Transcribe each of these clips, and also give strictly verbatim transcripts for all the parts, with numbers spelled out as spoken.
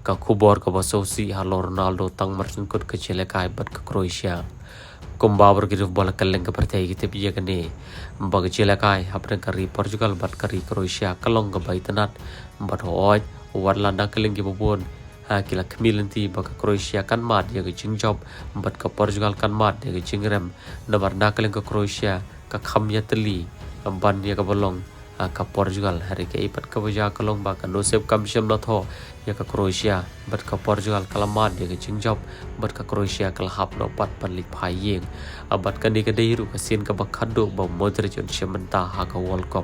Ka khubor kaba sngewsih halor u Ronaldo tang marjingkut ka jingïalehkai bad ka Croatia. Kumba baroh ki riewbor kylleng ka pyrthei ki tip ïa kane, ba ka jingïalehkai hapdeng ka ri Portugal bad ka ri Croatia ka long kaba itynnad, bad hooid, wat la na ka liang kiba bun ha ki la khmih lynti ba ka Croatia kan mad ïa ka jingjop bad ka Portugal kan mad ïa ka jingrem, namar na ka liang ka Croatia ka kham ïatylli ban ïa kaba long ha ka Portugal. Hynrei kaei pat kaba jia ka long ba ka nusip kam shym la thoh ïa ka Croatia bad ka Portugal ka la mad ïa ka jingjop bad ka Croatia ka la hap noh pat ban leit phai ïing. Bad kane ka dei ruh ka sien kaba khatduh ba Modric un shim bynta ha ka World Cup.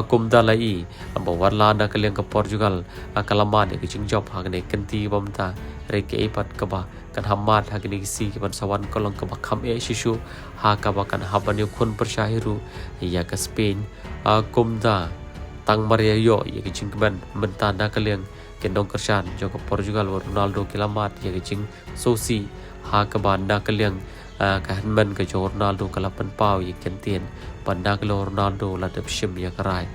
Kumta la i ba wat la na ka liang ka Portugal ka la mad ïa ka jingjop ha kane ka kynti ba mynta, hynrei kaei pat kaba kan hap mad ha kine ki sngi kiban sa wan ka long kaba kham eh shisha, ha kaba kan hap ban ïakhun pyrshah hi ruh ïa ka Spain. Kumta tang mar ïa ïoh ïa ka jingkmen mynta na ka liang ki nongkyrshan jong ka Portugal bad u Ronaldo ki la mad ïa ka jingsngewsih, ha kaba na ka liang ka hynmen ka jong u Ronaldo ka la pynpaw ïa ka kyntien ba na ka liang u Ronaldo la dep shim ïa ka rai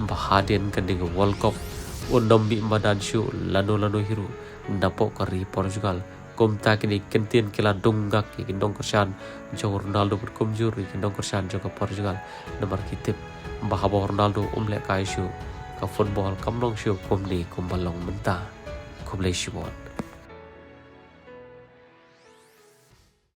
ba hadien kane ka World Cup un ym mih madan shuh lano lano hi ruh napoh ka ri Portugal. Kumta kine ki kyntien ki la dung gak ïa ki nongkyrshan jong u Ronaldo bad kumjuh ïa ki nongkyrshan jong ka Portugal, namar ki tip ba haba u Ronaldo um lehkai shuh, ka football kam long shuh kumne kumba long mynta. Khublei shibun.